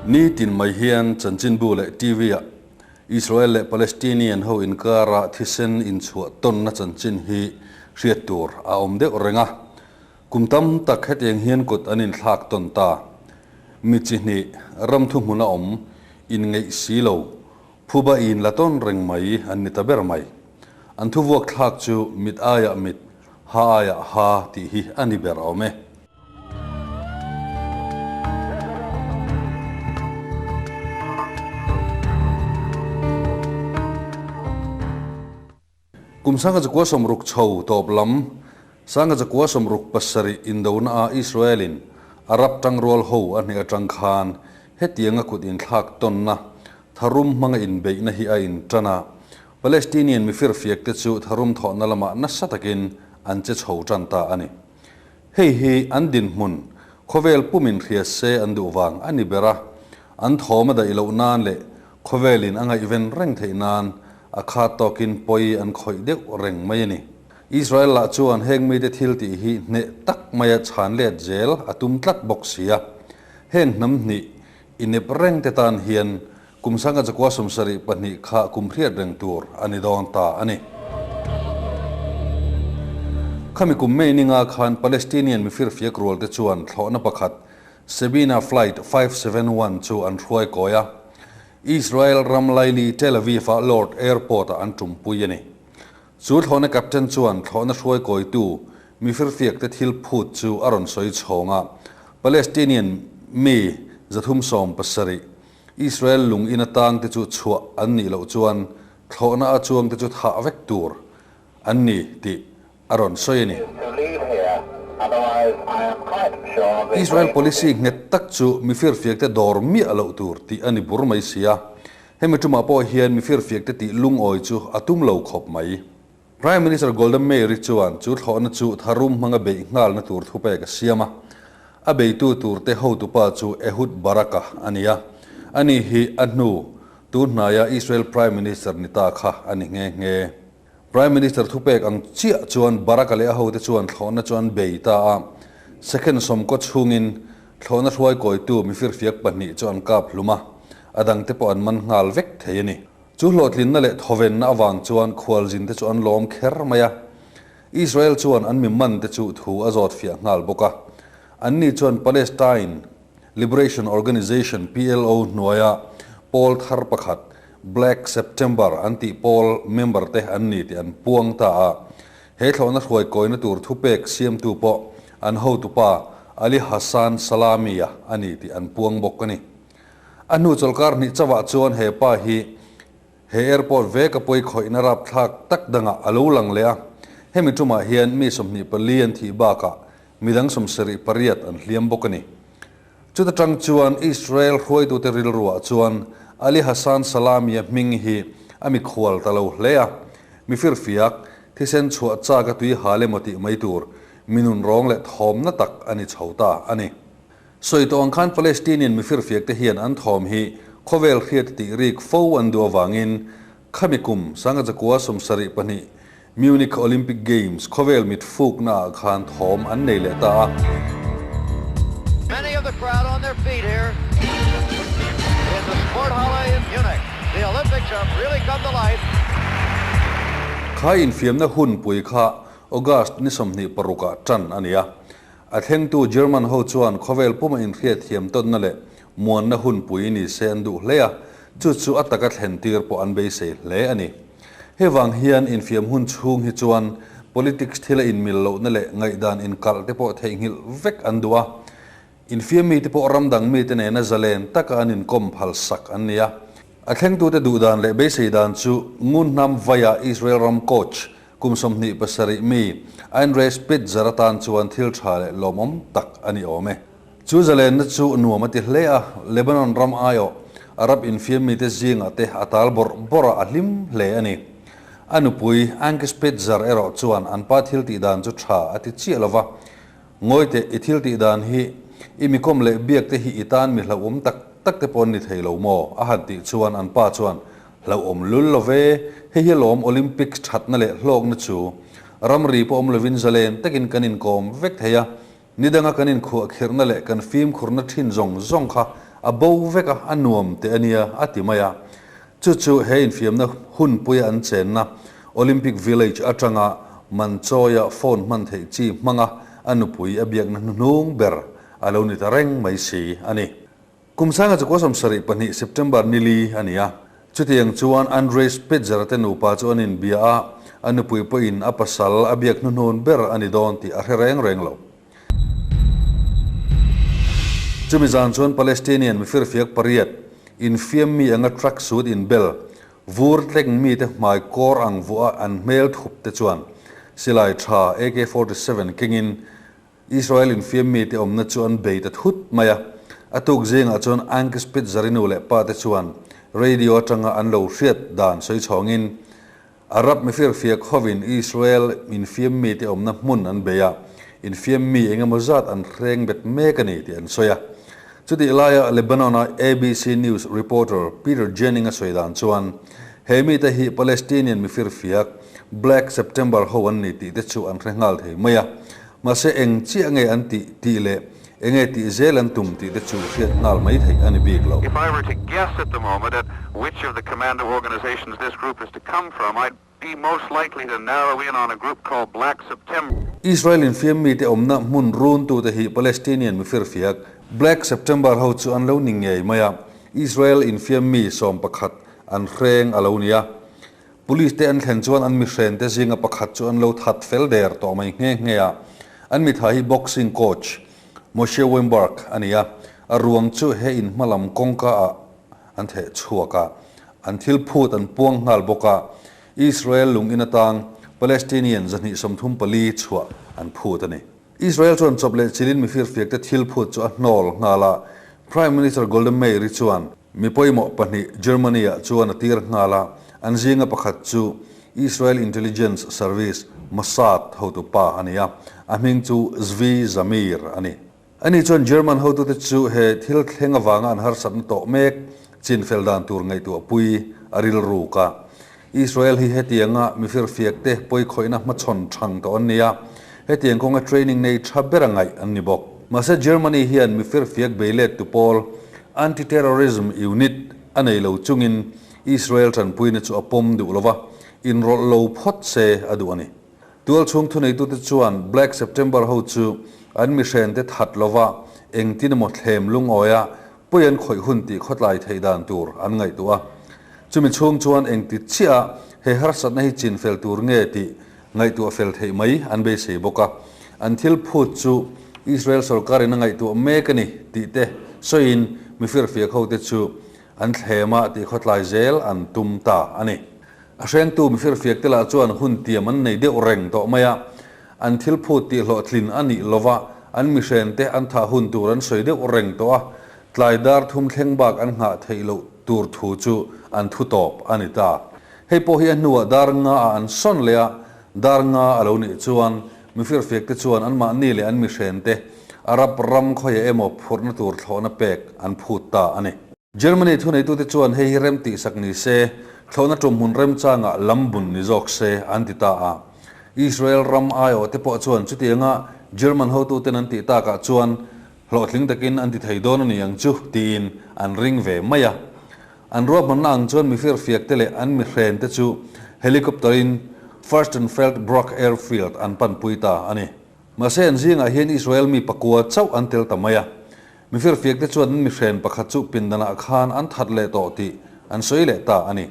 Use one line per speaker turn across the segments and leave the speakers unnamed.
Nitin mai hian chanchinbu leh TV-ah Israel leh Palestinian ho inkara thisen inchhuah tawnna chanchin hi hriat tur a awm deuh reng a. Kum tam tak hetiang hian kut an inthlak tawn ta. Mi chi hnih ram thuhmun a awm inngeih si lo, phuba in la tawn reng mai an ni ta ber mai. An thuvuak thlak chu mit aiah mit, ha aiah ha tih hi a ni ber awm e. Kum 1960 chho tawp lam, 1967 indona-a Israel-in Arab tangrual ho a hneh atang khan hetianga kut inthlak tawnna tharum hmanga inbeihna hi a intan a, Palestinian mifirfiakte chu tharum thawhna lamah nasa takin an che chho tan ta a ni. Hei hi an dinhmun khawvel pumin hria se an duh vang a ni ber a, an thawm a daih loh nan leh khawvelin a ngaihven reng theih nan a khat tawkin pawi an khawih deuh reng mai a ni. Israel lah chuan heng mite thil tih hi hneh tak maia chhan let zel a tum tlat bawk si a. Heng hnam hnih inep reng te tan hian Kum 1972 kha kum hriat reng tur a ni dawn ta a ni. Khami kum May ninga khan Palestinian mifirfiak rual te chuan thlawhna pakhat Sabena Flight 571 chu an hruai kawi a, Israel ram laili Tel Aviv-a Lord Airport-ah an tumpui a ni. Chu thlawhna captain chuan thlawhna hruai kawitu mifirfiak te thil phut chu a rawn sawi chhawng a, Palestinian mi 370 Israel lung in atang te chu chhuah an nih loh chuan thlawhna a chuang te chu thah vek tur an ni tih a rawn sawi a ni. Israel policy nghet tak chu mi firfiak te dawr miah loh tur tih a ni bur mai si a, hemi tumah pawh hian mi firfiak te tih lungawi chu a tum lo khawp mai. Prime Minister Golda Meir-i chuan chu thlawhna chu tharum hmanga beih nghalna tur thupek a siam a. A beitu turte hotupa chu Ehud Barak-a a ni a. Ani hi a hnu, tun hnaia Israel Prime Minister ni ta kha a ni nghe nghe. Prime Minister thupek ang chiah chuan Barak-a leh a hote chuan thlawhna chu an bei ta a. Second sawmkaw chhungin thlawhna hruaikawitu mifirfiak pahnih chu an kap hlum a, a dangte pawh an man nghal vek thei a ni. Chu hlawhtlinna leh thawvenna avang chuan khualzinte chu an lawm kher mai a. Israel chuan an mi mante chu thu a zawt fiah nghal bawk a. Anni chuan Palestine Liberation Organization, PLO, hnuaia pawl thar pakhat, Black September an tih pawl member te an ni tih an puang ta a. He thlawhna hruaikawina tur thupek siamtu pawh an hotupa Ali Hassan Salami-a a ni tih an puang bawk a ni. A hnu chawlhkar hnih chauhah chuan he pa hi he airport veka pawi khawihna rapthlak tak dangah a lo lang leh a, hemi tumah hian mi 24 an thih bakah midang 78 an hliam bawk a ni. Chuta tang chuan Israel hruaitute rilruah chuan Ali Hassan Salami-a hming hi a mikhual ta lo hle a, mi firfiak, thisen chhuah chak a tui hal emaw tih mai tur mi nunrawng leh thawmna tak a ni chho ta a ni. Sawi tawh ang khan Palestinian mifirfiak te hian an thawm hi khawvel hriat tih rik fo an duh avangin khami kum 1972 Munich Olympic Games khawvel mit fukna ah khan thawm an nei leh ta a.
Many of the crowd on their feet here in the Sporthalle in Munich. The Olympics have really come to life.
Kha infiamna hunpui kha August ni 26 ah tan a ni a. A thlengtu German ho chuan khawvel puma inhriatthiam tawnna leh muanna hunpui ni se an duh hle a, chu chu a taka thlen tir pawh an beisei hle a ni. Hei vang hian infiam hun chhung hi chuan politics thila inmil lohna leh ngaihdan inkalh te pawh theihnghilh vek an duh a, infiam mite pawh ram dang mite nena zalen taka an inkawm phal sak an ni a. A thlengtute duhdan leh beisei dan chu ngunhnam vaia Israel ram coach Kum 27 mi Andre Spitzer atan chuan thil tha leh lawmawm tak a ni awm e. Chu zalenna chu nuam a ti hle a, Lebanon ram aiawh Arab infiam mite zingah te a tal bawrh bawrh a, a hlim hle a ni. A nupui Anke Spitzer erawh chuan an pa thil tih dan chu tha a ti chiah lo va, Ngawi teh, i thil tih dan hi i mikawm leh biak te hi i tan mi hlauhawm tak tak te pawh an ni thei lo maw? a han tih chuan an pa chuan Hlauhawm lul lo ve, hei hi lawm Olympics thatna leh hlawkna chu. Ramri pawh awm lovin zalen takin kan inkawm vek thei a, nidanga kan inkhuahkhirhna leh kan fimkhurna thin zawng zawng kha A bo vek a, a nuam teh a nia, a ti mai a. Chu chu he infiamna hunpuia an chenna Olympic Village atanga Manchawia phone hman theih chi hmanga a nupui a biakna hnuhnung ber a lo ni ta reng mai si a ni. Kum sanga chukua 72 September ni li a ni a. Chutiang chuan Andrei Spitzer-a te nupa chu an inbia a, a nupui pawhin a pasal a biak hnuhnun ber a ni dawn tih a hre reng reng lo. Chumi zan chuan Palestinian mifirfiak pariat, infiam mi anga tracksuit inbel, vur tleng mite hmai kawr ang vuah an hmel thup te chuan silai tha AK 47 kengin Israel infiam mite awmna chu an bei ta thut mai a. A tuk zingah chuan Anke Spitzer-i nu leh pa te chuan radio atanga an lo hriat dan sawi chhawngin Arab mifirfiak hovin Israel infiam mite awmna hmun an bei a, infiam mi engemaw zat an hreng bet mek a ni tih an sawi a. Chutih laia Lebanon-a ABC News reporter Peter Jennings a sawi dan chuan, he mite hi Palestinian mifirfiak Black September ho an ni tih te chu an hre nghal thei mai a. Mahse eng chiah nge an tih tih leh enge tih zel an tum tih te chu hriat nghal mai theih a ni bik lo.
If I were to guess at the moment at which of the commando organizations this group is to come from, I'd be most likely to narrow in on a group called Black September.
Israel infiam mite awmna hmun runtute hi Palestinian mifirfiak Black September ho chu an lo ni ngei mai a, Israel infiam mi 11 an hreng a lo ni a. Police te an thlen chuan an mihren te zinga pakhat chu an lo that fel der tawh mai nghe nghe a. An mitha hi boxing coach Moshe Weinberg a ni a, a ruang chu he in hma lam kawngka ah an theh chhuak a, an thil phut an puang nghal bawk a, Israel lung in atang Palestinian 234 chhuah an phut a ni. Israel chuan chawp leh chilin mifirfiak te thil phut chu a hnawl nghal a, Prime Minister Golda Meir-i chuan Mi pawimawh pahnih Germany-ah chuan a tir nghal a, an zinga pakhat chu Israel Intelligence Service, Mossad, hotu pa a ni a, a hming chu Zvi Zamir a ni. Ani chuan German hotute chu he thil thleng avanga an harsatna tawh mek chinfel dan tur ngaihtuahpui a rilruk a. Israel hi hetianga mifirfiak te pawikhawihna hmachhawn thang tawh an ni a, hetiang kawnga training nei tha bera ngaih an ni bawk. Mahse Germany hian mifirfiak beilet tu pawl Anti-Terrorism Unit a nei lo chungin Israel tanpuina chu a pawm duh lova, inrawlh lo phawt se a duh a ni. Tualchhung thuneitute chuan Black September ho chu an mihrente that lova engtin emaw thlem lungawia pawi an khawih hun tih khawtlai theih dan tur an ngaihtuah a. Chumi chhung chuan engti chiah he harsatna hi chin fel tur nge tih ngaihtuah fel theih mai an beisei bawk a. An thil phut chu Israel sorkarin a ngaihtuah mek a ni tih te sawiin mifirfiak hote chu an thlem a tih khawtlai zel an tum ta a ni. A hrengtu mifirfiak te lah chuan hun tiam an nei deuh reng tawh mai a, an thil phut tih hlawhtlin a nih lova an mihren te an thah hun tur an sawi deuh reng tawh a, tlai dar thum thleng bak an nghah theih loh tur thu chu an thu tawp a ni ta. Hei pawh hi a hnuah dar nga ah an sawn leh a, dar nga a lo nih chuan mifirfiak te chuan anmahni leh an mihren te Arab ram khawiah emaw phurhna tur thlawhna pek an phut ta a ni. Germany thuneitute chuan hei hi rem tihsak ni se, thlawhna tum hmun remchangah lam bun ni zawk se an ti ta a. Israel ram aiawhte pawh chuan chutianga German hotuten an tih takah chuan hlawhtling takin an ti thei dawn a ni ang chu tiin an ring ve mai a. An ruahmanna ang chuan mifirfiakte leh an mihrente chu helicopter-in Furstenfeldbruck Airfield an panpui ta a ni. Mahse an zingah hian Israel mi pakua chauh an tel ta mai a. Mifirfiakte chuan an mihren pakhat chu pindanah khan an that leh tawh tih an sawi leh ta a ni.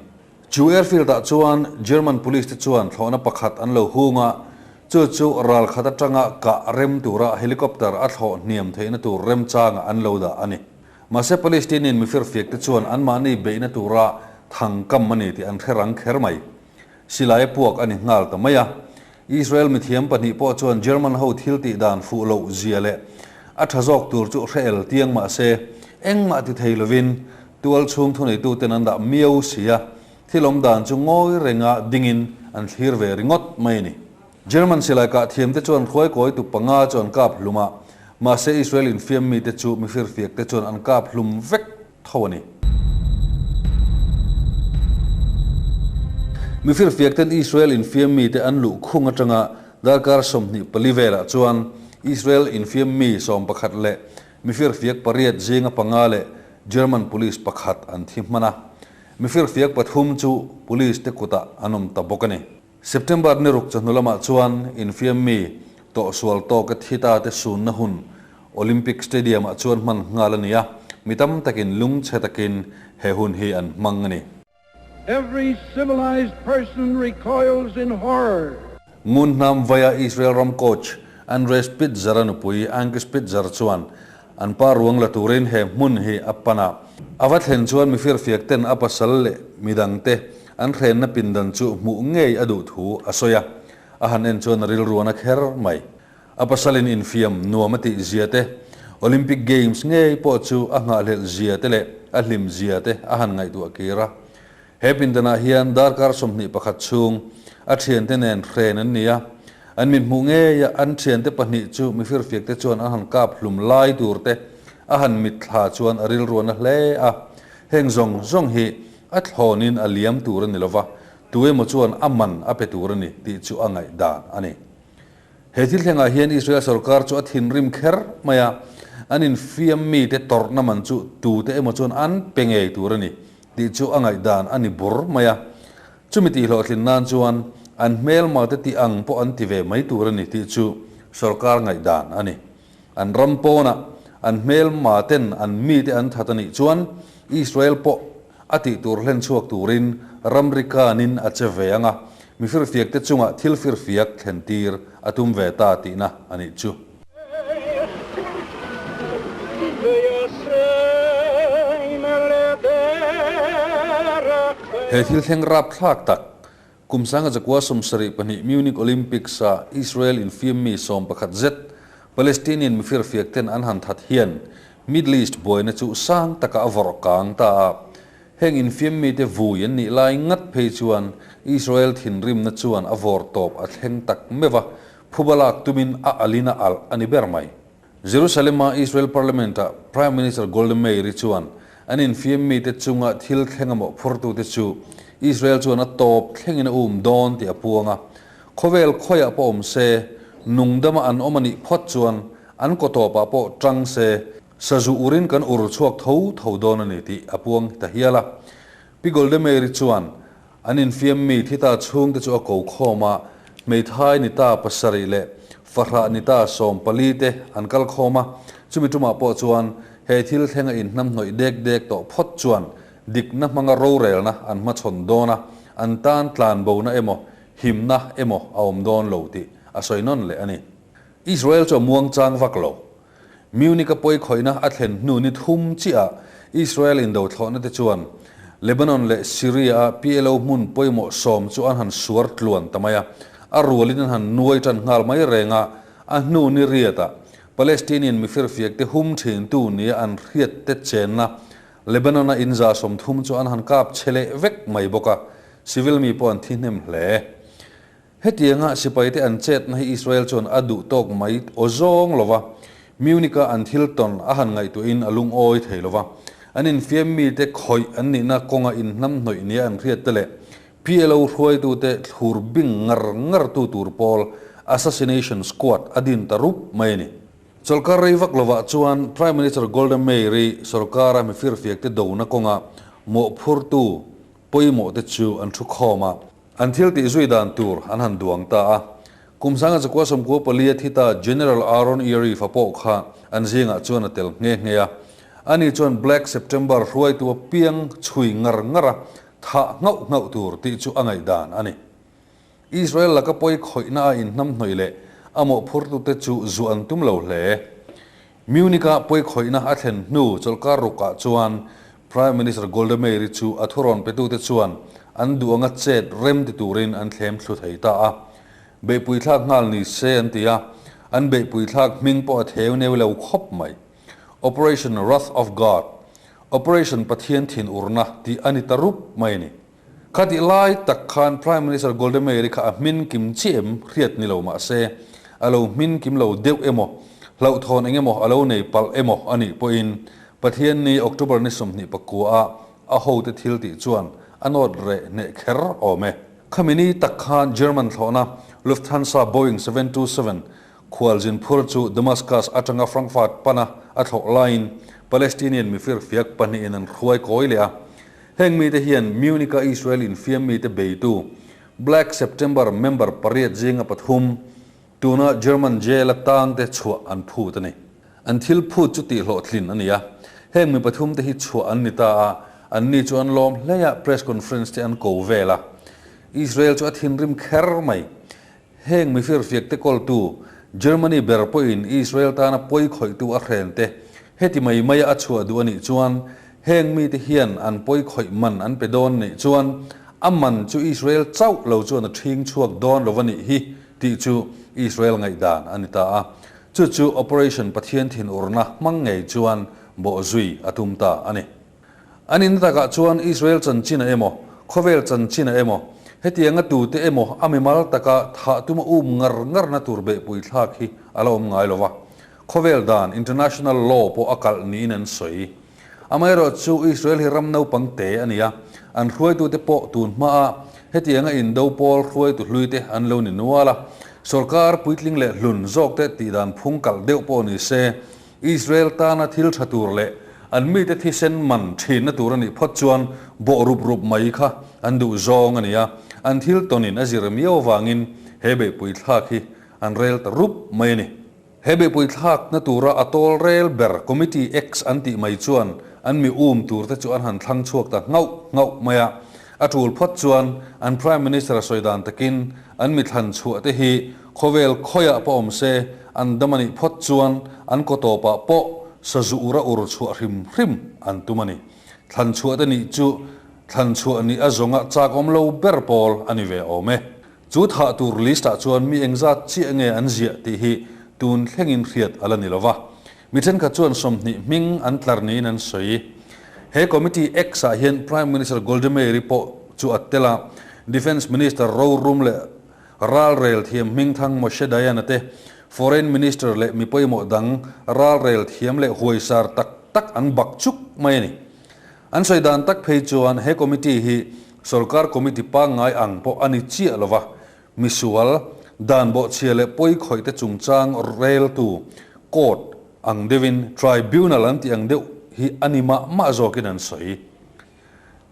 Chu airfield-ah chuan German police te chuan thlawhna pakhat an lo hung a, chu chu ral khat atanga kah rem tura helicopter a thlawh hniam theihna tur remchangah an lo dah a ni. Mahse Palestinian mifirfiakte chuan anmahni beihna tura thang kam a ni tih an hre rang kher mai. Silai puak a ni nghal ta mai a. Israel mithiam pahnih pawh chuan German ho thil tih dan fuh loh zia leh a tha zawk tur chu hre el tiang mah se, engmah ti thei lovin tual chhung thuneituten an dah miau si a, thil awm dan chu ngawi renga dingin an thlir ve ringawt mai a ni. German silai kah thiamte chuan hruaikawitu panga chu an kap hlum a, mahse Israel infiam mite chu mifirfiakte chuan an kap hlum vek tho a ni. Mifirfiakten Israel infiam mite an luh khung atanga darkar 24 velah chuan Israel infiam mi 11 leh mifirfiak pariat zinga panga leh. German police pakhat an thi hman a, mifirfiak pathum chu police te kutah an awm ta bawk a ni. September ni ruk chawhnu lamah chuan infiam mi tawhsual tawka thi ta te sunna hun Olympic Stadium ah chuan hman nghal a ni a, mi tam takin lungchhe takin he hun hi an hmang a ni.
Every civilized person recoils in horror.
Ngun hnam vaia Israel ram coach Andre Spitzer-a nupui Anke Spitzer chuan an pa ruang la turin he hmun hi a pan a. A va thlen chuan mifirfiak ten a pasal leh midangte an hrenna pindan chu hmuh ngei a duh thu a sawi a, a han en chuan a rilruan a kher mai. A pasalin infiam nuam a tih zia te, Olympic Games ngei pawh chu a nghahhlelh zia te leh a hlim zia te a han ngaihtuah kir a. He pindanah hian darkar 21 chhung a thiante nen hren an ni a, an mithmuh ngei a an thiante pahnih chu mifirfiak te chuan an han kap hlum lai tur te a han mitthla chuan a rilruan a hle a. Heng zawng zawng hi a thlawnin a liam tur a ni lova, tu emaw chuan a man a pe tur a ni tih chu a ngaihdan a ni. He thil thlengah hian Israel sorkar chu a thinrim kher mai a, an infiam mite tawrhna man chu tute emaw chuan an pe ngei tur a ni tih chu a ngaihdan a ni bur mai a. Chumi tihhlawhtlin nan chuan an hmelmate tih ang pawh an ti ve mai tur a ni tih chu sorkar ngaihdan a ni. An ram pawnah an hmelmaten an mite an that a nih chuan Israel pawh a tih tur hlen chhuak turin ramri kanin a che ve ang a, mi firfiakte chungah thil firfiak thlen tir a tum ve ta tihna a nih chu. He thil thleng rapthlak tak, kum sanga zakua 72 Munich Olympics-a Israel infiam mi 11 zet Palestinian mifirfiak ten an han that hian Middle East buaina chu sang taka a vawrh kang ta a. Heng infiam mite vui an nih lai ngat phei chuan Israel thinrimna chuan a vawr tawp a thleng tak meuh a, phuba lak tumin a alin a alh a ni ber mai. Jerusalem-a Israel Parliament-ah Prime Minister Golda Meir-i chuan an infiam mite chunga thil thleng a mawhphurtute chu Israel chuan a tawp thlengin a um dawn tih a puang a. Khawvel khawiah pawh awm se, nungdama an awm a nih phawt chuan an kaw tawpah pawh tang se, sazu urin kan ur chhuak tho tho dawn a ni tih a puang ta hial a. Pi Golda Meir-i chuan an infiam mi thi ta chhungte chu a ko khawm a, hmeithai ni ta pasarih leh fahrah ni ta 14 te an kal khawm a, chumi tumah pawh chuan he thil thleng a inhnamhnawih dek dek tawh phawt chuan dikna hmanga rorelna an hmachhawn dawn a, an tan tlanbona emaw himna emaw a awm dawn lo tih a sawi nawn leh a ni. Israel chu a muangchang vak lo. Munich-a pawikhawihna a thlen hnu ni thum chiah Israel indothlawhna te chuan Lebanon leh Syria-a PLO hmun pawimawh sawm chu an han suar tluan ta mai a, a rualin an han nuai tan nghal mai reng a, a hnu ni riatah Palestinian mifirfiakte hum thintu nia an hriat te chenna Lebanon-a inza 30 chu an han kap chhe leh vek mai bawk a, civil mi pawh an thi hnem hle. Hetianga sipaite an chetna hi Israel chuan a duh tawk mai aw zawng lo va, Munich-a an thil tawn a han ngaihtuahin a lungawi thei lo va. An infiam mite khawih an nihna kawnga inhnamhnawih nia an hriat te leh PLO hruaitute thlur bing ngar ngartu tur pawl Assassination Squad a din ta rup mai a ni. Chawlhkar rei vak lovah chuan Prime Minister Golda Meir-i sorkara mifirfiakte dona kawnga mawhphurtu pawimawhte chu an thu khawm a. An thil tih zui dan tur an han duang ta a. Kum 1994 a thi ta General Aaron Yariv-a pawh kha an zingah chuan a tel nghe nghe a. Ani chuan Black September hruaitu a piang chhui ngar ngar a, thah nghauh nghauh tur tih chu a ngaihdan a ni. Israel laka pawi khawihna a inhnamhnawih leh a mawhphurtute chu zuah an tum lo hle. Munich-a pawi khawihna a thlen hnu chawlhkar rukah chuan Prime Minister Golda Meir-i chu a thurawn petute chuan an duh anga chet rem ti turin an thlem thlu thei ta a. Beihpui thlak nghal ni se an ti a, an beihpui thlak hming pawh a theu neu lo khawp mai. Operation Wrath of God, Operation Pathian Thin Urna tih a ni ta rup mai a ni. Khatih lai tak khan Prime Minister Golda Meir-i kha a hmin kim chiah em hriat ni lo mah se, a lo hmin kim lo deuh emaw, hlauhthawn eng emaw a lo nei palh emaw a nih pawhin Pathian ni October ni 29 ah a hote thil tih chuan a nawt reh hneh kher awm e. Khami ni tak khan German thlawhna Lufthansa Boeing 727 khualzin phur chu Damascus atanga Frankfurt pana a thlawh laiin Palestinian mifirfiak pahnihin an hruai kawi leh a. Heng mite hian Munich-a Israel infiam mite beitu Black September member pariat zinga pathum, tuna German jail-a tangte chhuah an phut a ni. An thil phut chu tihhlawhtlin a ni a, heng mi pathumte hi chhuah an ni ta a, anni chu an lawm hle a, press conference te an ko vel a. Israel chu a thinrim kher mai. Heng mi firfiakte kawltu Germany ber pawhin Israel tana pawi khawihtu a hren te heti mai maia a chhuah duh a nih chuan heng mite hian an pawi khawih man an pe dawn nih chuan a man chu Israel chauh lo chuan a ṭhing chhuak dawn lo va nih hi tih chu Israel ngaihdan a ni ta a. Chu chu Operation Pathian thinurna hmang ngei chuan bawhzui a tum ta a ni. An inna takah chuan Israel chanchin a emaw, khawvel chanchin a emaw, hetianga tute emaw a mimal taka thah tuma um ngar ngarna tur behpui thlak hi a la awm ngai lo va. Khawvel dan, international law, pawh a kalh niin an sawi. Amaherawh chu Israel hi ram naupang te a ni a, an hruaitute pawh tun hmaa hetianga indo pawl hruaitu hluite an lo ni nual a. Sorkar puitling leh hlun zawkte tihdan phung kalh deuh pawh ni se, Israel tana thil tha tur leh an mite thisen man thinna tur a nih phawt chuan bawh rup rup mai kha an duh zawng a ni a, an thil tawnin a zir miau avangin he beihpui thlak hi an rel ta rup mai a ni. He beihpui thlakna tura a tawl rel ber Committee X an tih mai chuan an mi um turte chu an han thlang chhuak ta nghauh nghauh mai a, a tul phawt chuan an Prime Minister a sawi dan takin an mi thlan chhuah te hi Khawvel khawiah pawh awm se, an dam a nih phawt chuan an kaw tawpah pawh sazu ura ur chhuah hrim hrim an tum a ni. Thlan chhuah te nih chu thlan chhuah nih a zawnga chak awm lo ber pawl a ni ve awm e. Chu thah tur list ah chuan mi engzat chiah nge an ziah tih hi tun thlengin hriat a la ni lo va. Mi thenkhat chuan 20 hming an tlar niin an sawi. He committee X ah hian Prime Minister Golda Meir-i pawh chu a tel a, Defence Minister rorum leh Ralrel thiam hmingthang Moshe Dayan-a te, Foreign Minister leh mi pawimawh dang ralrel thiam leh huaisar tak tak an bak chuk mai a ni. An sawi dan tak phei chuan he committee hi sorkar committee pangngai ang pawh a ni chiah lo va, misual, dan bawhchhia leh pawi khawih te chungchang reltu court ang deuhin tribunal an tih ang deuh hi a ni mah mah zawkin an sawi.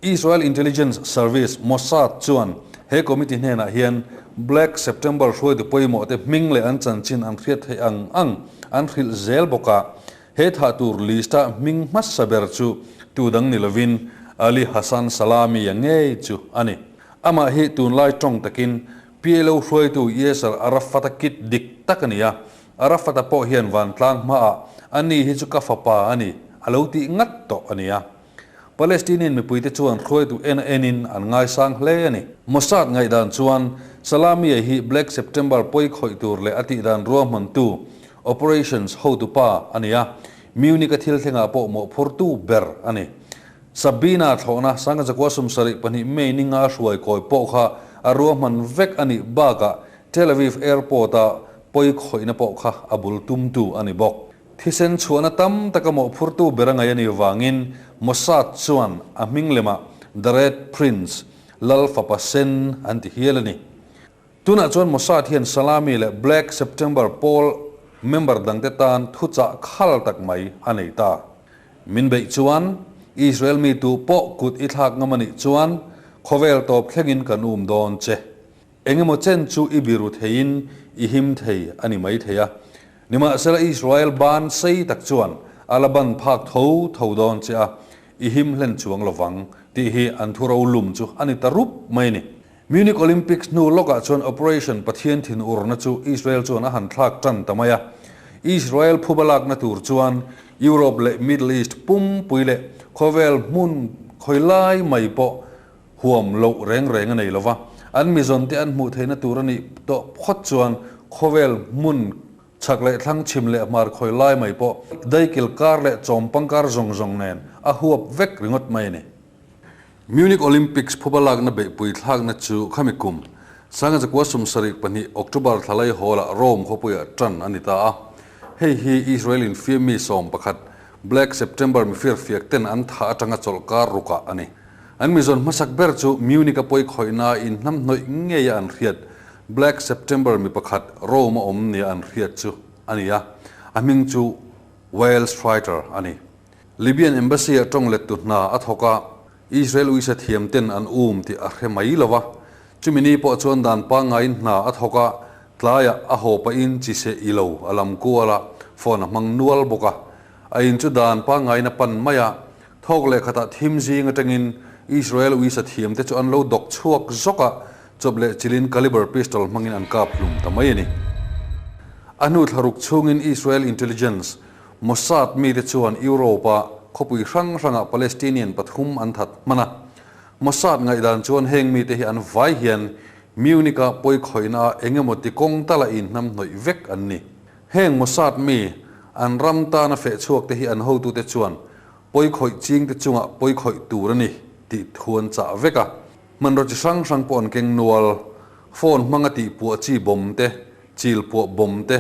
Israel Intelligence Service, Mossad, chuan he committee hnenah hian Black September hruaitu pawimawh te hming leh an chanchin an hriat theih ang ang an hrilh zel bawk a, he thah tur list-a hming hmasa ber chu tu dang ni lovin Ali Hassan Salami-a ngei chu a ni. Amah hi tunlai tawng takin PLO hruaitu Yasser Arafat-a kit dik tak a ni a, Arafat-a pawh hian vantlang hmaah ani hi chu ka fapa a ni a lo tih ngat tawh a ni a. Palestinian mipuite chuan hruaitu en a enin an ngaisang hle a ni. Mossad ngaihdan chuan Salamiah hi Black September pawi khawih tur leh a tihdan ruahmantu, operations, hotupa a ni a, Munich-a thil thlengah pawh mawhphurtu ber a ni. Sabina thlawhna Sangha 72 May ni nga hruai kawi pawh kha a ruahman vek a nih bakah Tel Aviv Airport-a pawi khawihna pawh kha a bul tumtu a ni bawk. Thisen chhuahna tam taka mawhphurtu ber a ngaih a nih vangin Mossad chuan a hming lemah The Red Prince, Lal Fapa Sen, an ti hial a ni. Tunah chuan Mossad hian Salami leh Black September pawl member dangte tan thuchah khal tak mai a nei ta. Min beih chuan Israel mi tu pawh kut i thlak ngam a nih chuan khawvel tawp thlengin kan um dawn che. Engemaw chen chu i biru theiin i him thei a ni mai thei a. Nimahsela Israel ban sei tak chuan a la ban phak tho tho dawn che a, i him hlen chuang lovang tih hi an thu rolum chu a ni ta rup mai a ni. Munich Olympics hnu lawkah chuan Operation Pathian thin urna chu Israel chuan a han thlak tan ta mai a. Israel phuba lakna tur chuan Europe leh Middle East pumpui leh khawvel hmun khawi lai mai pawh Huam loh reng reng a nei lo va, an mizawnte an hmuh theihna tur a nih tawh phawt chuan khawvel hmun chhak leh thlang chhim leh hmar khawi lai mai pawh daikil kar leh chawmpang kar zawng zawng nen a huap vek ringawt mai a ni. Munich Olympics phuba lakna beihpui thlakna chu khami kum 1972 October thla lai hawlah Rome khawpuiah tan a ni ta a. Hei hi Israel infiam mi 11 Black September mifirfiak ten an thah atanga chawlhkar rukah a ni. An mizawn hmasak ber chu Munich-a pawi khawihna in hnamhnawih ngeia an hriat Black September mi pakhat Rome-a awm nia an hriat chu a ni a, a hming chu Wael Schreiter a ni. Libyan Embassy-ah tawng lettu hna a thawk a, Israel uisa thiam ten an um tih a hre mai lo va. Chumi ni pawh chuan dan pangngaiin hna a thawk a, tlaiah a haw pahin chi seh i lo a lam kual a, phone a hmang nual bawk a. A in chu dan pangngaiin a pan mai a, thawk leh khatah thim zing atangin Israel uisa thiam te chu an lo dawk chhuak zawk a, chawp leh chilin caliber pistol hmangin an kap hlum ta mai a ni. A hnu thlaruk chhungin Israel intelligence Mossad mite chuan Europe-a khawpui hrang hrangah Palestinian pathum an that hman a. Mossad ngaihdan chuan heng mite hi an vai hian Munich-a pawikhawihna-ah eng emaw ti kawng tala inhnamhnawih vek an ni. Heng Mossad mi an ram tana feh chhuakte hi an hotute chuan pawikhawih chingte chungah pawikhawih tur a ni tih thu an chah vek a. Hmanraw chi hrang hrang pawh an keng nual. Phone hmanga tihpuah chi bawm te, chil puah bawm te,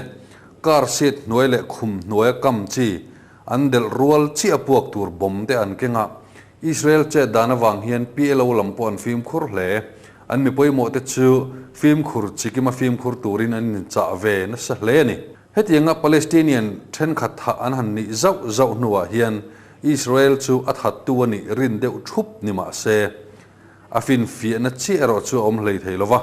car seat hnuai leh khum hnuaia kam chi, an delh rual chiah puak tur bawm te an keng a. Israel chet dan avang hian PLO lam pawh an fimkhur hle. An mi pawimawh te chu fimkhur chikima fimkhur turin an inchah ve nasa hle a ni. Hetianga Palestinian thenkhat thah an han nih zauh zauh hnuah hian Israel chu a thattu a nih rin deuh thup ni mah se, a finfiahna chiah erawh chu a awm hlei thei lo va.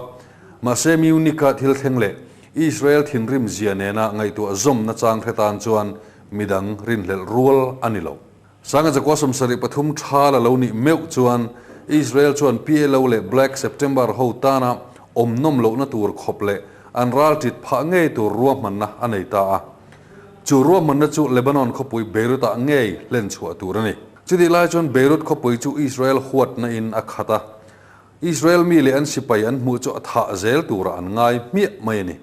Mahse Munich-a thil thleng leh Israel thinrim zia nena ngaihtuah zawmna chang hre tan chuan midang rinhlelh rual a ni lo. Sanga zakua 73 tha la lo nih meuh chuan Israel chuan PLO leh Black September ho tana awm nawm lohna tur khawp leh an ral tit phah ngei tur ruahmanna a nei ta a. Chu ruahmanna chu Lebanon khawpui Beirut-ah ngei hlen chhuah tur a ni. Chutih lai chuan Beirut khawpui chu Israel huatna in a khat a, Israel mi leh an sipai an hmuh chu a thah zel turah an ngai hmiah mai a ni.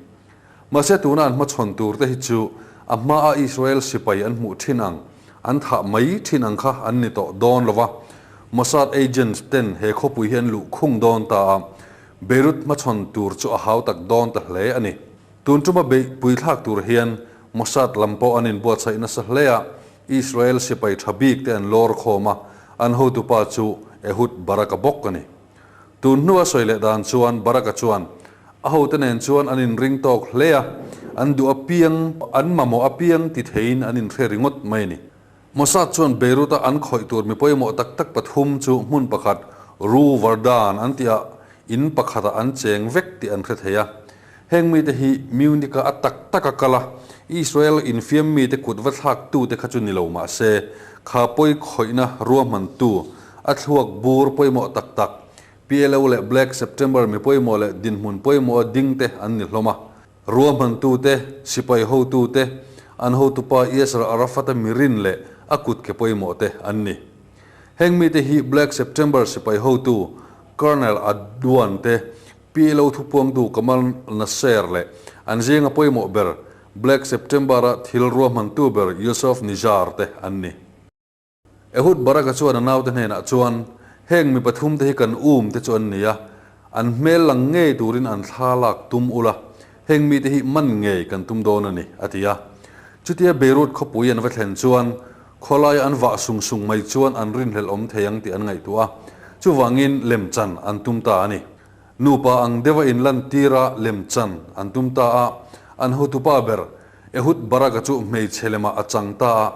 Mahse tuna an hmachhawn tur te hi chu a hmaa Israel sipai an hmuh thin ang, an thah mai thin ang kha an ni tawh dawn lo va. Mossad agents ten he khawpui hi an luh khung dawn ta a, Beirut hmachhawn tur chu a hau tak dawn ta hle a ni. Tun tuma beih pui thlak tur hian Mossad lam pawh an inbuatsaih nasa hle a, Israel sipai tha bik te an lawr khawm a, an hotupa chu Ehud Barak-a bawk a ni. Tun hnua sawi leh dan chuan Barak-a chuan a hote nen chuan an inring tawk hle a, an duh apiang, an mamawh apiang ti theiin an inhre ringawt mai a ni. Mossad chuan Beirut-a an khawih tur mi pawimawh tak tak pathum chu hmun pakhat Rue Vardan an tihah in pakhatah an cheng vek tih an hre thei a. Heng mite hi Munich-a a tak taka kal a, Israel infiam mite kut va thlaktute kha chu ni lo mah se, kha pawi khawihna ruahmantu, a thluak bur pawimawh tak tak, PLO leh Black September mi pawimawh leh dinhmun pawimawha dingte an ni hlawm a. Ruahmantute, sipai hotute, an hotupa Yasser Arafat-a mirin leh a kutke pawimawh te an ni. Heng mite hi Black September sipai hotu Colonel Adwan te, PLO thupuangtu Kamal Nasser leh an zinga pawimawh ber Black September-a thil ruahmantu ber Yousaf Nijjar te an ni. Ehud Barak-a chuan a naute hnenah chuan, Heng mi pathum te hi kan um te chu an ni a, an hmel lang ngei turin an thla lak tum ula, heng mite hi man ngei kan tum dawn a ni, a ti a. Chutia Beirut khawpui an va thlen chuan khawlaia an vah sung sung mai chuan an rinhlelh awm thei ang tih an ngaihtuah a, chuvangin lemchan an tum ta a ni. Nupa ang deuha inlantir a lemchan an tum ta a, an hotupa ber Ehud Barak-a chu hmeichhe lemah a chang ta a,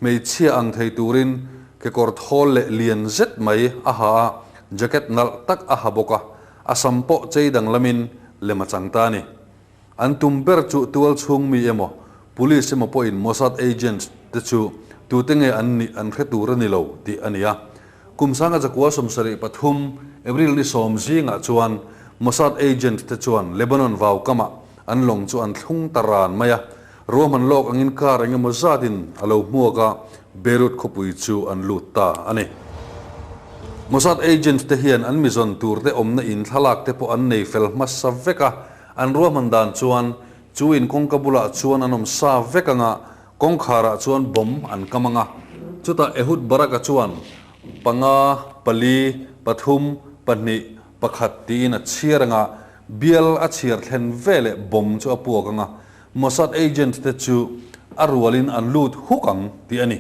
hmeichhia ang thei turin kekawr thawl leh lian zet mai a ha a, jacket nalh tak a ha bawk a, a sam pawh chei danglamin lem a chang ta a ni. An tum ber chu tual chhung mi emaw, police emaw pawhin Mossad agents te chu tute nge an nih an hre tur a ni lo tih a ni a. Kum sanga zakua 73, April ni sawm zingah chuan Mossad agent te chuan Lebanon vau kamah an lawng chu an thlung ta ran mai a. Ruahman lawk angin car eng emaw zatin a lo hmuak a, Beirut khawpui chu an lut ta a ni. Mossad agent te hian an mizawn tur te awmna in thlalak te pawh an nei fel hmasa vek a, An ruahman dan chuan chu in kawngka bulah chuan an awm sa vek ang a, kawngkharah chuan bomb an kam ang a. Chutah Ehud Barak-a chuan panga, pali, pathum, pahnih, pakhat tiin a chhiar ang a, bial a chhiar thlen veleh bomb chu a puak ang a, Mossad agent te chu a rualin an lut huk ang tih a ni.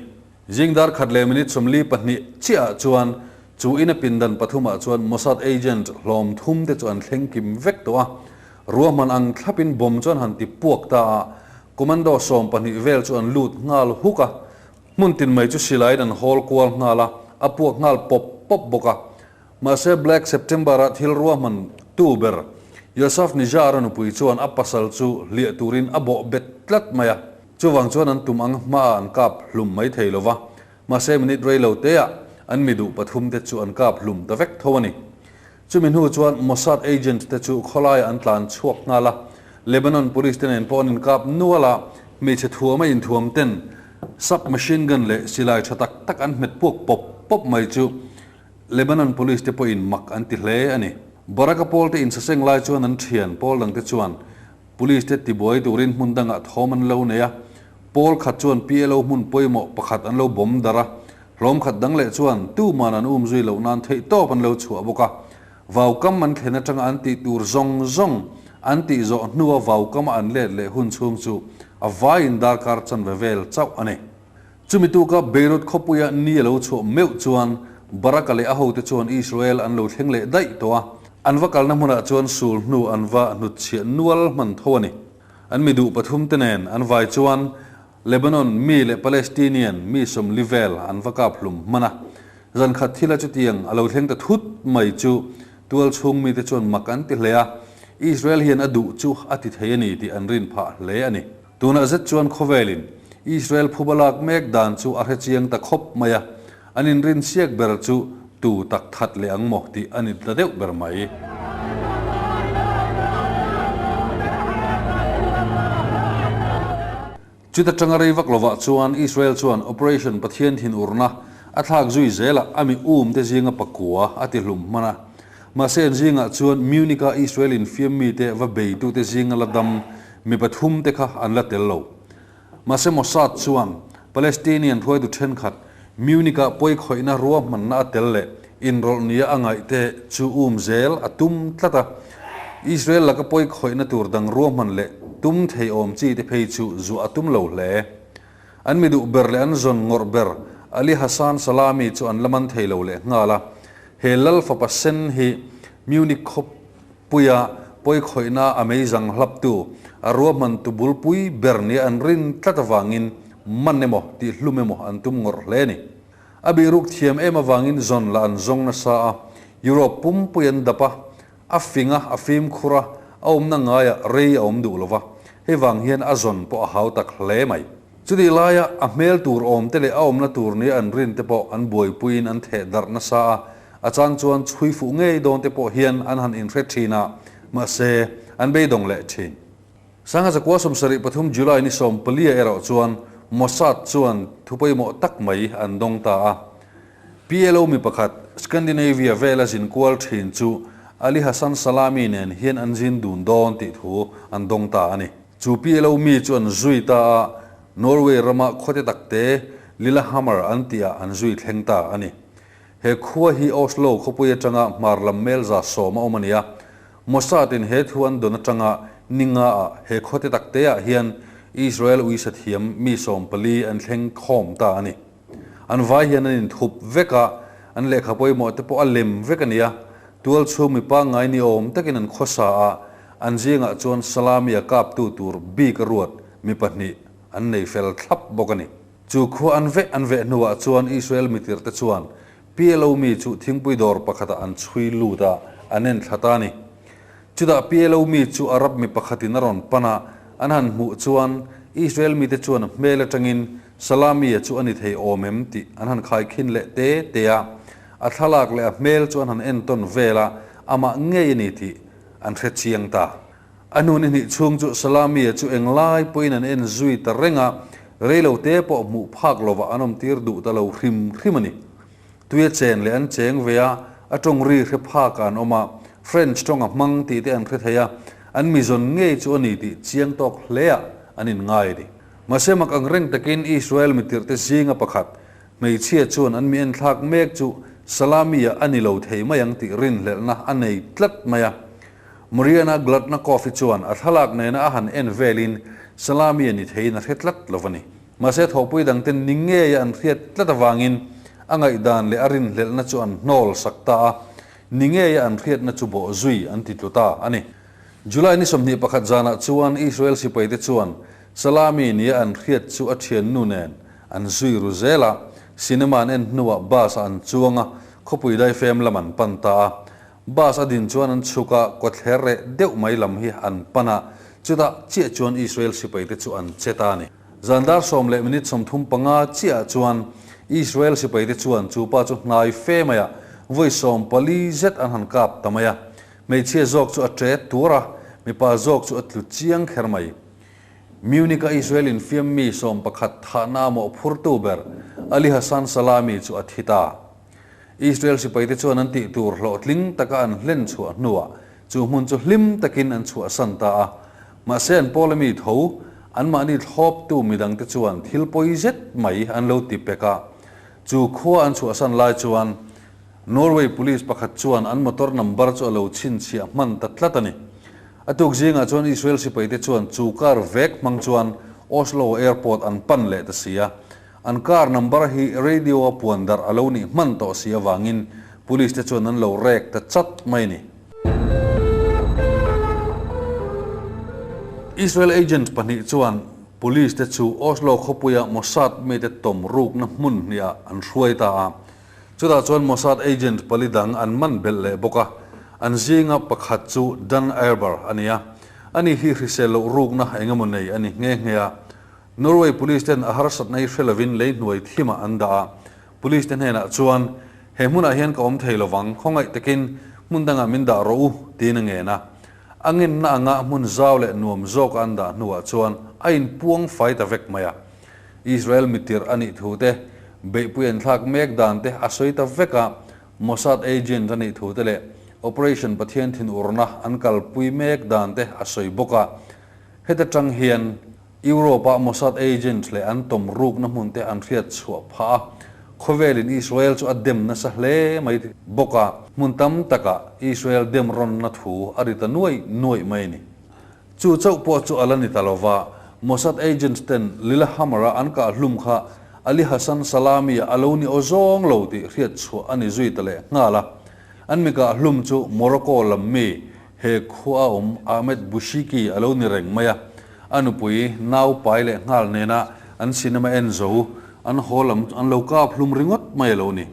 Zing dar khat leh minute 42 chiahah chuan chu ina pindan pathumah chuan Mossad agent hlawm thum te chu an thleng kim vek tawh a. Ruahman ang thlapin bomb chuan han ti puak ta a, commando 12 vel chu an lut nghal huk a. Hmun tin mai chu silaiin an hawl kual nghal a, a puak nghal pawp pawp bawk a. Mahse Black September-a thil ruahman tu ber Yousaf Nijjar-a nupui chuan a pasal chu hliah turin a bawh bet tlat mai a. Chuvang chuan an tum ang hmaah an kap hlum mai thei lo va, mahse minute rei lo teah an mi duh pathumte chu an kap hlum ta vek tho a ni. Chumi hnu chuan Mossad agent te chu khawlaiah an tlan chhuak nghal a, Lebanon police te nen pawh an inkap nual a, hmeichhe thuama inthuam ten sub machine gun leh silai tha tak tak an hmet puak pawp pawp mai chu Lebanon police te pawhin mak an ti hle a ni. Baraka pawl te insaseng lai chuan an thian pawl dang te chuan Police te tibuai turin hmun dangah thawm an lo nei a, pawl khat chuan PLO hmun pawimawh pakhat an lo bawm darh a, hlawm khat dang leh chuan tuman an um zui loh nan theih tawp an lo chhuah bawk a. Vaukam an thlen atanga an tih tur zawng zawng an tih zawh hnua vaukama an let leh hun chhung chu a vaiin darkar chanve vel chauh a ni. Chumi tuka Beirut khawpuia ni a lo chhuah meuh chuan Baraka leh a hote chuan Israel an lo thleng leh daih tawh a, an va kalna hmunah chuan sul hnu an va hnutchhiah nual hman tho a ni. An mi duh pathumte nen an vai chuan Lebanon mi leh Palestinian mi sawmli vel an va kap hlum hman a. Zan khat thila chutiang a lo thleng ta thut mai chu tual chhung mite chuan mak an ti hle a, Israel hian a duh chu a ti thei a ni tih an rin phah hle a ni. Tunah zet chuan khawvelin Israel phuba lak mek dan chu a hre chiang ta khawp mai a, an inrin siak ber chu tu tak that leh ang maw tih a ni ta deuh ber mai. Chuta tanga rei vak lovah chuan Israel chuan Operation Pathian thinurna a thlak zui zelah a mi um te zinga pakua a ti hlum hman a. Mahse an zingah chuan Munich-a Israel infiam mite va beitute zinga la dam mi pathum te kha an la tel lo. Mahse Mossad chuan Palestinian hruaitu thenkhat Munich-a pawikhawihna ruahmanna a tel leh inrawlh nia a ngaih te chu um zel a tum tlat a. Israel laka pawikhawihna tur dang ruahman leh tum thei awm chi te phei chu zuah a tum lo hle. An mi duh ber leh an zawn ngawrh ber Ali Hassan Salami chu an la man thei lo leh nghal a. He lal fapa sen hi Munich khawpuia pawikhawihna a meizang hlaptu a ruahman tu bulpui ber nia an rin tlat avangin man emaw tih hlum emaw an tum ngawrh hle a ni. A bihruk thiam em avangin zawn lah an zawng nasa a, Europe pumpui an dap a, A fing a, a fimkhur a, a awmna ngaiah rei a awm duh lo va, hei vang hian a zawn pawh a hau tak hle mai. Chutih laia a hmel tur awmte leh a awmna tur nia an rin te pawh an buaipuiin an theh darh nasa a, a chang chuan chhui fuh ngei dawn te pawh hian an han inhre thin a, mahse, an beidawng leh thin. Sangha zakua 73 July ni 14 erawh chuan Mossad chuan thu pawimawh tak mai an dawng ta a. PLO mi pakhat Scandinavia vela zin kual thin chu Ali Hassan Salami nen hian an zin dun dawn tih thu an dawng ta a ni. Chu PLO mi chu an zui ta a, Norway rama khuate takte Lillehammer an tihah an zui thleng ta a ni. He khua hi Oslo khawpui atanga hmar lam mel 110 a awm a ni a. Mossad in he thu an dawn atanga ni nga ah he khuate takte ah hian Israel uisa thiam mi 14 an thleng khawm ta a ni. An vai hian an inthup vek a, an lehkha pawimawh te pawh a lem vek a ni a. Tual chhung mi pangngai ni awm takin an khawsa a, an zingah chuan Salami a kaptu tur bik a ruat mi pahnih an nei fel thlap bawk a ni. Chu khua an veh an veh hnuah chuan Israel mitirte chuan PLO mi chu thingpui dawr pakhatah an chhui lut a, an en thla ta a ni. Chutah PLO mi chu Arab mi pakhatin a rawn pan a, an han hmuh chuan Israel mite chuan hmel atangin Salami-a chu a ni thei awm em tih an han khaikhin leh te te a, a thlalak leh a hmel chu an han entawn vel a, amah ngei a ni tih an hre chiang ta. A hnu ni hnih chhung chu Salami-a chu englai pawhin an en zui ta reng a, reilo te pawh hmuh phak lovah an awmtir duh ta lo hrim hrim a ni. Tuia chen leh an cheng ve a, a tawng ri hre phakah an awm a, French tawng a hmang tih te an hre thei a, an mizawn ngei chu a ni tih chiang tawk hleah an inngai a ni. Mahse mak ang reng takin Israel mitirhte zinga pakhat, hmeichhia chuan an mi enthlak mek chu Salami-ah a ni lo thei mai ang tih rinhlelhna a nei tlat mai a. Mariana Gladnakoff-i chuan a thlalak nena a han en velin Salami-a ni theiin a hre tlat lo a ni. Mahse thawhpui dangten ni ngeia an hriat tlat avangin a ngaihdan leh a rinhlelhna chu an hnawl sak ta a, ni ngeia an hriatna chu bawh zui an ti tlu ta a ni. July ni 21 zanah chuan Israel sipaite chuan Salami nia an hriat chu a thiannu nen. an zui ru zel a. Cinema an en hnuah bus ah an chuang a, khawpui daifem lam an pan ta a. Bus a din chuan an chhuk a, kawtthler reh deuh mai lam hi an pan a, chutah chiah chuan Israel sipaite chu an che ta a ni. Zan dar sawm leh minute 35 chiahah chuan Israel sipaite chuan chu pa chu hnai fe maiah vawi 14 zet an han kap ta mai a. Hmeichhia zawk chu a ṭet tur a, mipa zawk chu a tlu chiang kher mai. Munich-a Israel infiam mi 11 thahna a mawhphurtu ber Ali Hassan Salami chu a thi ta. Israel sipaite chuan an tih tur hlawhtling taka an hlen chhuah hnuah chu hmun chu hlim takin an chhuahsan ta a. Mahse an pawla mi tho, anmahni thlawptu midangte chuan thil pawi zet mai an lo ti pek a. Chu khua an chhuahsan lai chuan Norway police pakhat chuan an motor number chu a lo chhinchhiah hman ta tlat a ni. A tuk zingah chuan Israel sipaite chuan chu car vek hmang chuan Oslo airport an pan leh ta si a. An car number hi radio a puan darh a lo nih hman tawh si avangin police te chuan an lo rek ta chat mai a ni. Israel agent pahnih chuan police te chu Oslo khawpuia Mossad mite tawm rukna hmun hniah an hruai ta a. Chutah chuan Mossad agent pali dang an man belh leh bawk a, an zinga pakhat chu Dan Erber a ni a. Ani hi hrisel loh rukna eng emaw nei a ni nghe nghe a. Norway Police ten a harsatna hi hre lovin lei hnuai thimah an dah a, Police te hnenah chuan, He hmunah hian ka awm thei lovang, khawngaih takin hmun dangah min dah rawh u, tiin a ngen a. A ngenna anga hmun zau leh nuam zawka an dah hnuah chuan a inpuang fai ta vek mai a. Israel mitirh a nih thu te, beihpui an thlak mek dan te a sawi ta vek a, Mossad agent a nih thu te leh Operation Pathian thinurna an kalpui mek dan te a sawi bawk a. Heta tang hian Europe-ah Mossad agent leh an tawm rukna hmun te an hriat chhuah phah a, khawvelin Israel chu a dem nasa hle mai bawk a, hmun tam takah Israel dem rawnna thu a ri ta nuai nuaih mai a ni. Chu chauh pawh chu a la ni ta lo va, Mossad agent ten Lillehammer-a an kah hlum kha Ali Hassan Salami-a a lo ni aw zawng lo tih hriat chhuah a ni zui ta leh nghal a. An mi kah hlum chu Morocco lam mi He khua a awm Ahmed Bushiki a lo ni reng mai a, a nupui nau pai leh nghal nena an cinema en zo an haw lam an lo kap hlum ringawt mai a lo ni.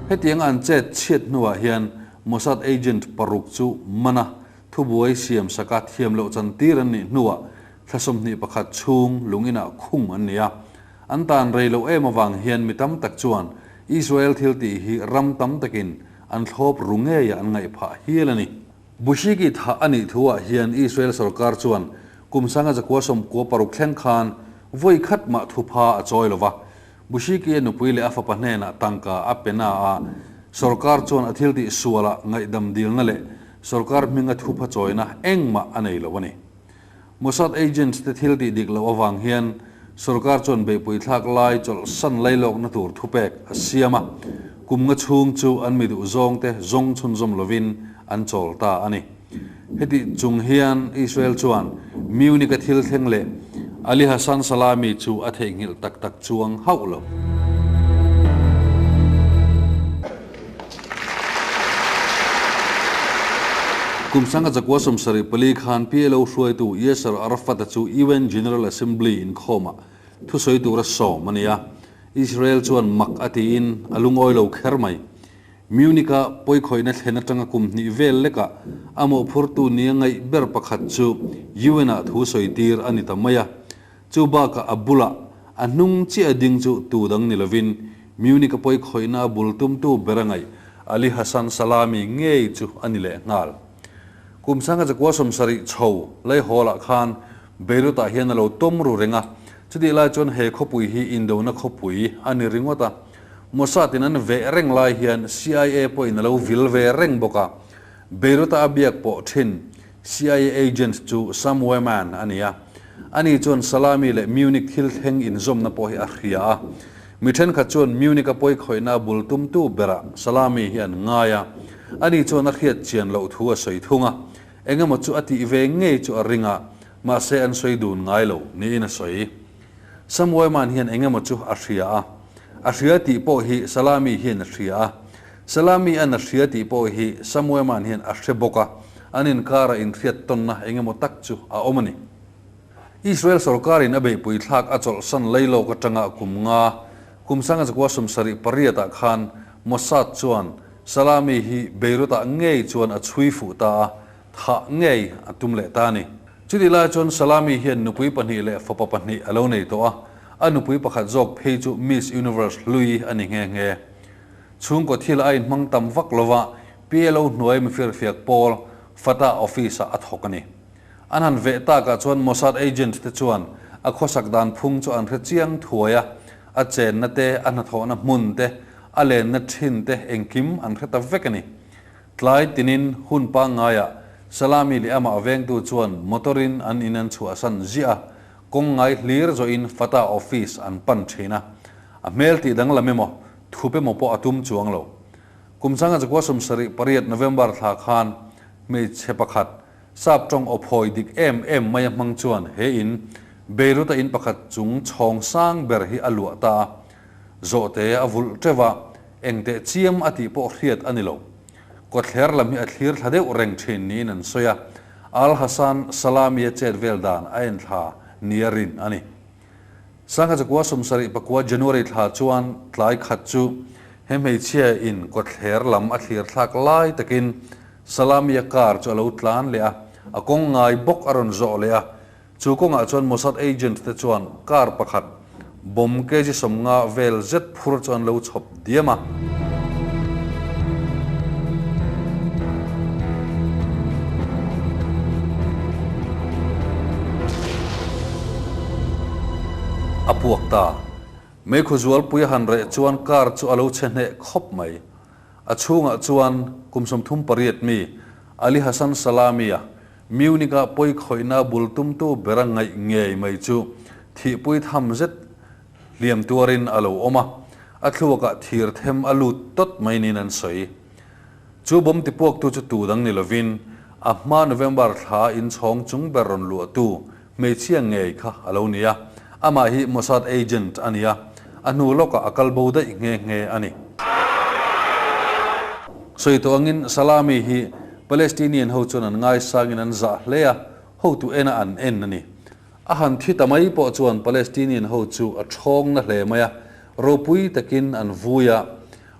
Hetianga an chet chhiat hnuah hian Mossad agent paruk chu man a, thubuai siam saka thiam loh chantir an nih hnuah thla 21 chhung lung inah khung an ni a. An tan rei loh em avang hian mi tam tak chuan Israel thil tih hi ram tam takin an thlawp ru ngeia an ngaih phah hial a ni. Bushiki thah a nih thu ah hian Israel sorkar chuan kum sanga zakua 96 thleng khan vawi khat mah thupha a chawi lo va. Bushiki a nupui leh a fapa hnenah tangka a pe na a, sorkar chuan a thil tih sualah ngaihdam dilna leh sorkar hminga thupha chawina engmah a nei lo a ni. Mossad agents te thil tih dik loh avang hian sorkar chuan beihpui thlak lai chawlh san lailawkna tur thupek a siam a, kum nga chhung chu an mi duh zawng te zawng chhunzawm lovin an chawl ta a ni. Heti chung hian Israel chuan Munich-a thil thleng leh Ali Hassan Salami chu a theihnghilh tak tak chuang hauh lo. Kum sanga zakua 74 khan PLO hruaitu Yasser Arafat-a chu UN General Assembly inkhawmah thusawi tura sawm a ni a. Israel chuan mak a tiin a lungawi lo kher mai. Munich-a pawikhawihna thlen atanga kum hnih vel lekah a mawhphurtu nia ngaih ber pakhat chu UN-ah thu sawi tir a ni ta mai a. Chu bakah a bulah a hnung chiah ding chu tu dang ni lovin Munich-a pawikhawihna a bul tumtu ber a ngaih Ali Hassan Salami ngei chu a ni leh nghal. Kum sanga zakua 70 chho Laihawl-ah khan Beirut-ah hian a lo tawm ru reng a, chutih lai chuan he khawpui hi indona khawpui a ni ringawt a. Mossad-in an veh reng lai hian CIA pawhin a lo vil ve reng bawk a. Beirut-a a biak pawh thin CIA agent chu Sam Weyman a ni a. Ani chuan Salami leh Munich thil thleng inzawmna pawh hi a hria a. Mi thenkhat chuan Munich-a pawikhawihna a bul tumtu berah Salami hi an ngai a. Ani chuan a hriat chian loh thu a sawi thung a. Engemaw chu a tih ve ngei chu a ring a, mahse an sawi dun ngai lo niin a sawi. Sam Weyman hian engemaw chu a hria a. A hria tih pawh hi Salami hian a hria a. Salami an a hria tih pawh hi Samueman hian a hre bawk a, an inkara inhriat tawnna engemaw tak chu a awm a ni. Israel sorkarin a beihpui thlak a chawlhsan lei lawk atanga kum nga, kum sangazakua 78 ah khan Mossad chuan Salami hi Beirut-ah ngei chuan a chhui fuh ta a, thah ngei a tum leh ta a ni. Chutih lai chuan Salami hian nupui pahnih leh fapa pahnih a lo nei tawh a, a nupui pakhat zawk phei chu Miss Universe hlui a ni nghe nghe. Chhungkaw thil a inhmang tam vak lova PLO hnuai mifirfiak pawl Fatah office-ah a thawk a ni. An han veh takah chuan Mossad agent te chuan a khawsak dan phung chu an hre chiang thuai a, a chenna te, a hnathawhna hmun te, a lenna thin te engkim an hre ta vek a ni. Tlai tinin hun pangngaiah Salami leh amah vengtu chuan motor-in an in an chhuahsan ziah a, kawng ngai hlir zawhin Fatah office an pan thin a. A hmel tih danglam emaw, thup emaw pawh a tum chuang lo. Kum sanga chakua 78 November thla khan hmeichhe pakhat Sap tawng aw phawi dik em em mai a hmang chuan he in Beirut-a in pakhat chung chhawng sang ber hi a luah ta a, zawhte a vulh teuh a, engteh chiam a tih pawh hriat a ni lo. Kawthler lam hi a thlir thla deuh reng thin niin an sawi a, Al Hassan Salami-a chet vel dan a en thla nia rin a ni. Sangha chakua 74 January thla chuan tlai khat chu he hmeichhia in kawthler lam a thlir thlak lai takin Salami-a car chu a lo tlan leh a, a kawng ngai bawk a rawn zawh leh a. Chu kawngah chuan Mossad agent te chuan car pakhat bomb kg 50 vel zet phur chu an lo chhawp diam a. A puak ta. Meikhu zualpui a han reh chuan car chu a lo chhe hneh khawp mai. A chhungah chuan kum 38 mi Ali Hassan Salami-a Munich-a pawi khawihna bul tumtu bera ngaih ngei mai chu thihpui tham zet hliam tuarin a lo awm a, a thluakah thir them a lut tawt mai niin an sawi. Chu bomb tipuaktu chu tu dang ni lovin a hma November thla inchhawng chung ber rawn luahtu Hmeichhia ngei kha a lo ni a, amah hi Mossad agent a ni a, a hnu lawkah a kal bo daih nghe nghe a ni. Sawi tawh angin Salami hi Palestinian ho chuan an ngaisangin an zah hle a, hotu ena an en a ni. A han thi ta mai pawh chuan Palestinian ho chu a ṭhawng na hle mai a, ropui takin an vui a,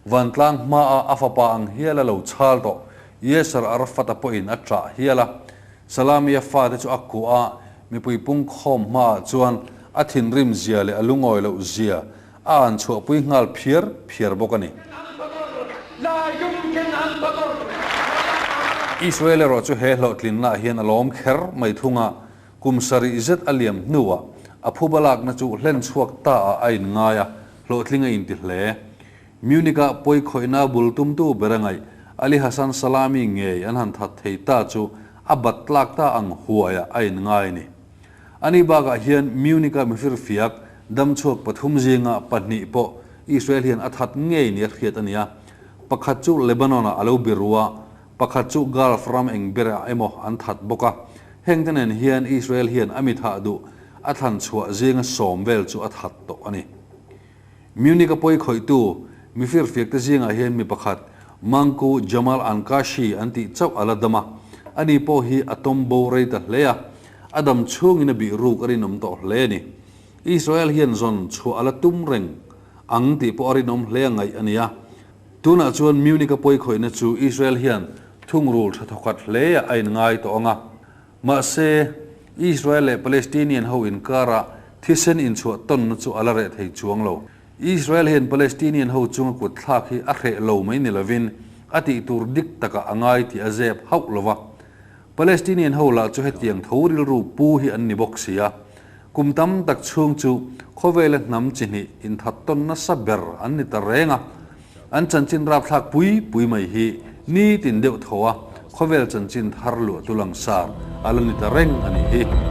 vantlang hmaah a fapa ang hial a lo chhal tawh, Yasser Arafat-a pawhin a ṭah hial a, Salami-a fate chu a kuah a, mipui pungkhawm hmaah chuan a thinrim zia leh a lungawi loh zia a an chhuahpui nghal phiar phiar bawk a ni. Israel erawh chu he hlawhtlinnaah hian a lawm kher mai thung a, kum sarih zet a liam hnuah a phuba lakna chu hlen chhuak ta ah a inngai a, hlawhtling a inti hle. Munich-a pawi khawihna bul tumtu ber a ngaih Ali Hassan Salami ngei an han that thei ta chu a bat tlak ta ang huaiah a inngai a ni. Ani bakah hian Munich-a mifirfiak damchhuak pathum zinga pahnih pawh Israel hian a that ngei nia hriat a ni a, pakhat chu Lebanon-ah a lo biru a, pakhat chu Gulf ram eng berah emaw an that bawk a. Hengte nen hian Israel hian a mi thah duh a thlan chhuah zinga sawm vel chu a that tawh a ni. Munich-a pawi khawihtu mi firfiakte zingah hian mi pakhat, Mangku Jamal Ankashi an tih chauh a la dam a, ani pawh hi a tawm bo rei ta hle a, a dam chhungin a bih ruk a rinawm tawh hle a ni. Israel hian zawn chhuah a la tum reng ang tih pawh a rinawm hle a ngaih a ni a. Tunah chuan Munich-a pawi khawihna chu Israel hian thungrul tha thawkhat hle a inngai tawh ang a. Mahse, Israel leh Palestinian ho inkara thisen inchhuah tawnna chu a la reh thei chuang lo. Israel hian Palestinian ho chunga kut thlak hi a hreh lo mai ni lovin a tih tur dik takah a ngai tih a zep hauh lo va. Palestinian ho lah chu hetiang tho rilru pu hi an ni bawk si a. Kum tam tak chhung chu khawvela hnam chi hnih inthat tawn nasa ber an ni ta reng a. An chanchin rapthlak pui pui mai hi nitin deuh tho a, khawvel chanchin thar luah tu langsar a la ni ta reng a nih hi.